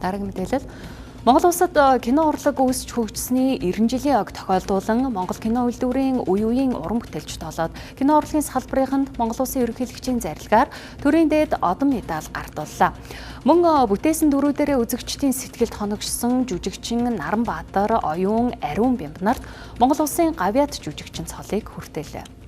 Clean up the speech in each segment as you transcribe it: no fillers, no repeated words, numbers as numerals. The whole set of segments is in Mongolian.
Дараагийн мэдээлэл. Монгол улсад кино урлаг үүсч хөгжсөний 90 жилийн ог тохиолдуулан Монгол кино үйлдвэрийн үе үеийн уран бүтээлчд болоод кино урлагийн салбарынд Монгол улсын ерөнхийлөгчийн зарилгаар төрийн дээд одон медаль гардууллаа. Мөн бүтээсэн дөрүүдээрээ үзэгчдийн сэтгэлд хоногшсон жүжигчин Наранбаатар, Оюун, Ариун Бямба нарт Монгол улсын гавьяат жүжигчин цолыг хүртээлээ.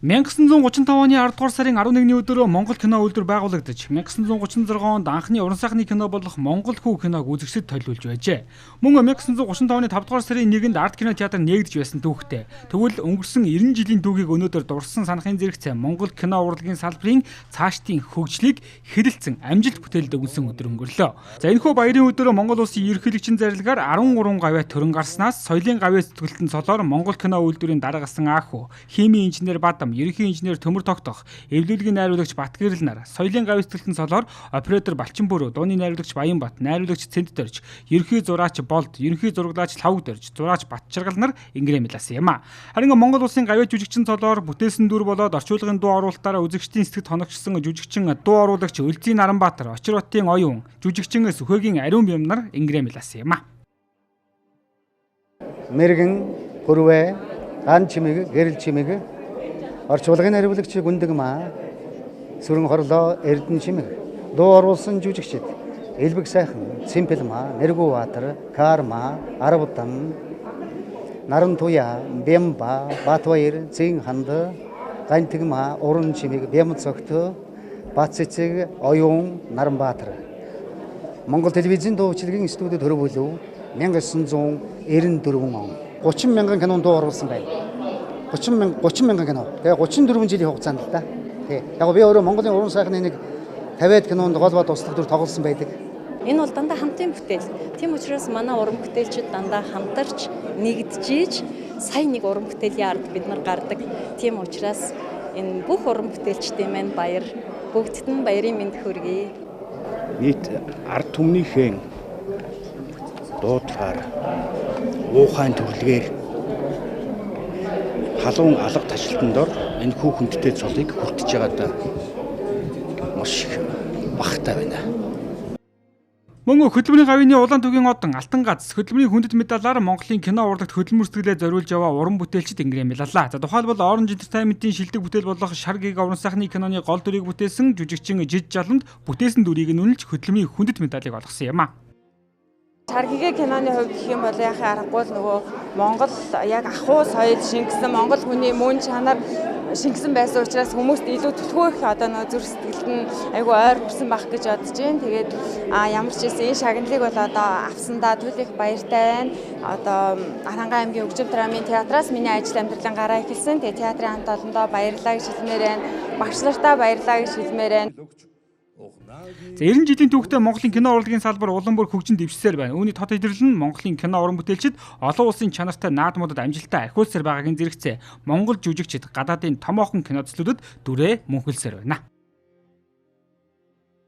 1935 оны 10 дугаар сарын 11-ний өдөр Монгол кино үйлдвэр байгуулагдаж, 1936 онд анхны уран сайхны кино болох Монгол хүү киног үзэгчдэд толиулж байжээ. Мөн 1935 оны 5 дугаар сарын 1-нд Арт кино театр нээгдэж байсан түүхтэй. Тэгвэл өнгөрсөн 90 жилийн түүхийг өнөөдөр дурссан санахын зэрэгцээ Монгол кино урлагийн салбарын цаашдын хөгжлийг хэрэлцэн амжилт бүтээлд өгнөсөн өдөр өнгөрлөө. За энэхүү баярын өдөр Монгол улсын ерөнхийлөгчийн зарилгаар 13 гавьяат төрөн гарснаас соёлын гавьяат зүтгэлтэн цолоор Монгол кино үйлдвэрийн дараагасан Аахүү, химийн инженер Бадам, ерөнхий инженер Төмөр Тогтох, эвлүүлгийн найруулагч Батгэрэл нар, соёлын гавь сэтгэлтэн цолоор оператор Балчин Бөрөө, дууны найруулагч Баянбат, найруулагч Цэнд Дорж, ерөнхий зураач Болд, ерөнхий зураглаач Лавг Дорж, зураач Батчаргал нар ингэрээ мэлсэн юм а. Харин Монгол улсын гавьяат жүжигчин цолоор бүтээсэн дүр болоод орчуулгын дуу оруулалтаараа үзэгчдийн сэтгэлд хоногшсон жүжигчин дуу оруулагч Өлзий Наранбаатар, Очир хотын Оюун, жүжигчин Сүхэгийн Ариун Бям нар ингэрээ мэлсэн юм а. Мэргэн, Хөрвэ, Ган чимэг, Гэрэл чимэг, орчуулгын найруулагч Гүндэгмаа, Сүрэн хорлоо Эрдэнэ чимэг, дуу оруулсан жүжигчид Элбэг сайхан, Цимпэлмаа, Нэргүүбаатар, Карма, Арвдан, Нарантуяа, Бямба, Батбаяр, Зин ханд, Гантигмаа, Уран чимэг, Бям цогт, Бат цэцэг, Оюун, Наранбаатар. Монгол телевизийн дуу бичлэгийн студид хөрвүүлв 1994 он 30 мянган кинонд дуу оруулсан байна. 30 мянган кино. Тэгээ 34 жилийн хугацаанд л да. Тий. Яг би өөрөө Монголын уран сайхны нэг 50-аад кинонд гол ба туслах дүр тоглосон байдаг. Энэ бол дандаа хамтын бүтээл. Тийм учраас манай уран бүтээлчид дандаа хамтарч нэгджиж сая нэг уран бүтээлийн ард бид нар гардаг. Тийм учраас энэ бүх уран бүтээлчдийн маань баяр, бүгдд нь баярын мэнд хүргэе. Нийт ард түмнийхээ дуудлагаар уухайн төрлөгээр халуун алга ташлтан дор энэ хүүхэндтэй цолыг хүртэж байгаадаа маш их бахтай байна. Мөн хөдөлмөрийн гавьяаны улаан тугийн одон Алтан гац хөдөлмөрийн хүндэт медалаар Монголын кино урлагт хөдөлмөр сэтгэлээ зориулж яваа уран бүтээлчид ингэрээ мэлаллаа. За тухайлбал Orange Entertainment-ийн шилдэг бүтээл болох Шар гиг уран сайхны киноны гол дүрийг бүтээсэн жүжигчин Жид Жаланд бүтээсэн дүрийг нь үнэлж хөдөлмөрийн хүндэт медалийг олгосон юм а. Шар гэгээ киноны хувьд гэх юм бол яхаа аргагүй л нөгөө Монгол яг ахуй соёл шингэсэн Монгол хүний мөн чанар шингэсэн байсан учраас хүмүүст илүү түлхүү их одоо нөгөө зүрх сэтгэлд нь айгүй ойр хүрсэн байх гэж бодож байна. Тэгээд ямар ч байсан энэ шагналыг бол одоо авсандаа түл их баяртай байна. Одоо Архангай аймгийн хөгжим драмын театраас миний ажил амьдралын гараа эхэлсэн. Тэгээд театрын хамт олондоо баярлалаа гэж хэлмээр байна. Багш нартаа баярлалаа гэж хэлмээр байна. За 90 жилийн түүхтэй Монголын кино урлагийн салбар улам бүр хөгжин дэвшсээр байна. Үүний тод илэрлэл нь Монголын кино уран бүтээлчид олон улсын чанартай наадмуудад амжилттай ахиулсаар байгаагийн зэрэгцээ Монгол жүжигчид гадаадын томоохон кино төслүүдэд дүрээ мөнхөлсөөр байна.